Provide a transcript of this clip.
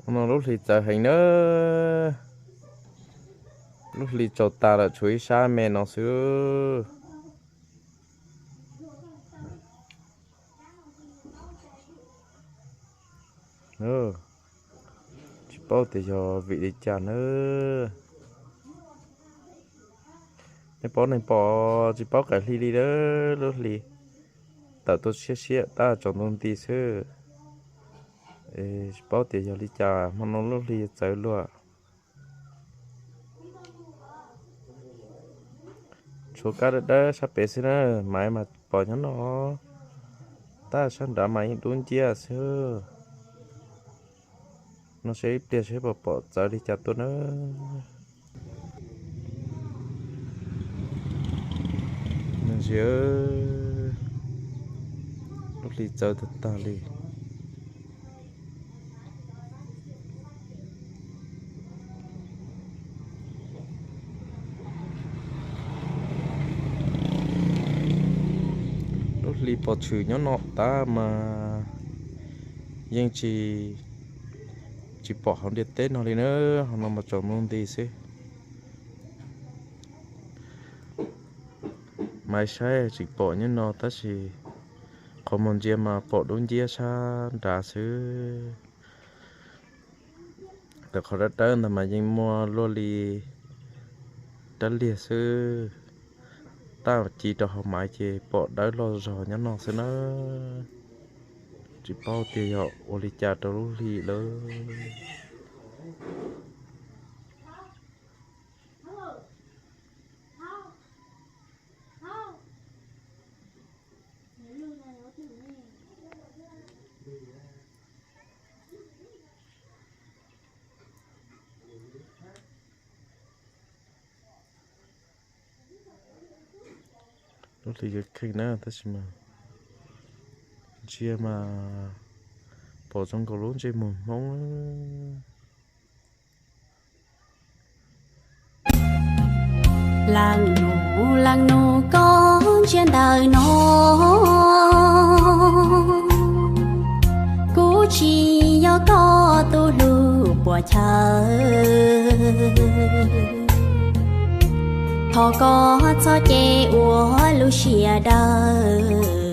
Hmo no lub hli txawv heev na. Lub hli tsaus tas lawm, tshuav ib sab me no xwb. Tsis paub tias yog vim li cas na. Nej pom, nej pom, tsis paub kaim hli li lawm, lub hli tawm tuaj siab siab tab tsaus ntuj nti xwb. Tsis paub tias yog li cas hmo no lub hli txawv luaj. Tshuav kab dawb dawb sab pem xwb na, maiv mas pom nyob no, tab sab nrad mas yeej dub nciab xwb. No seb ib pliag seb puas pom txawv li cas tuaj na. Ntsia, lub hli txawv tag tag li. Lub hli pom tshwm nyob no tab mas yeej tsis, tsis pom hauv ntiaj teb no li na, hauv no mas tsaus ntuj nti xwb. Maiv saib tseem pom nyob no tab sis qhov muag ntsia mas pom dub nciab sab nrad xwb. Tam qhov dawb dawb ntawd mas yeej muaj luaj li rab liag xwb. Tab ci rau hauv maiv ces pom dawb loj zog nyob no xwb na. Tsis paub tias yog ua li cas rau lub hli lawm. Lub hli kheej na tab sis mas ntsia mas pom zoo nkaus lub ntsej muag Hmoob. Leej nus, leej nus, koj ntsia ntawm no, kuv tsis yog koj tus hlub puas chaw. Thov koj txhob cem ua lub siab dawb.